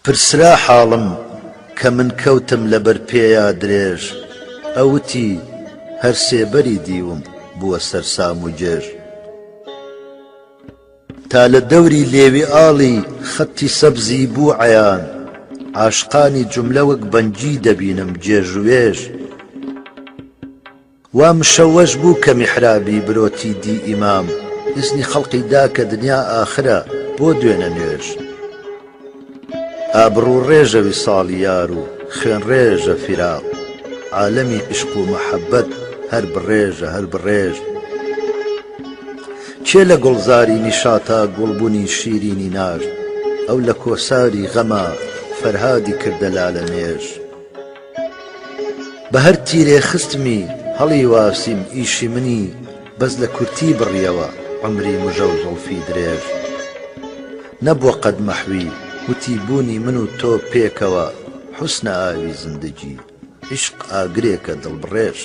پرسرا حاڵم کە من کەوتم لەبەر پێیا درێژ ئەوتی هەر سێبەری دیوم بووە سەرسام و گێژ. تا لە دەوری لێوی ئاڵی خەتی سەبزی بوو عەیان عاشقانی جوملە وەک بەنگی دەبینم گێژ و وێژ. وا مشەوەش بوو کە میحرابی برۆتی دی ئیمام ئیزنی خەڵقی دا کە دنیا ئاخرە بۆ دوێنە نوێژ. ئابڕوو ڕێژە ویساڵی یار و خوێن ڕێژە فیراق عالەمی عیشق و مەحەبەت هەر بڕێژە هەر بڕێژ. کێ لە گوڵزاری نیشاتا گوڵبونی شیرینی ناشت ئەو لە کۆساری غەما فەرهادی کردە لالە مێژ. بە هەر تیرێ خستمی هەڵی واسیم ئیشی منی بەس لە کورتی بڕیەوە عومری مژە و زوڵفی درێژ نەبووە قەد مەحوی وتی بوونی من و تۆ پێکەوە حوسنە ئاوی زندگی عیشق ئاگرێکە دڵبڕێژ.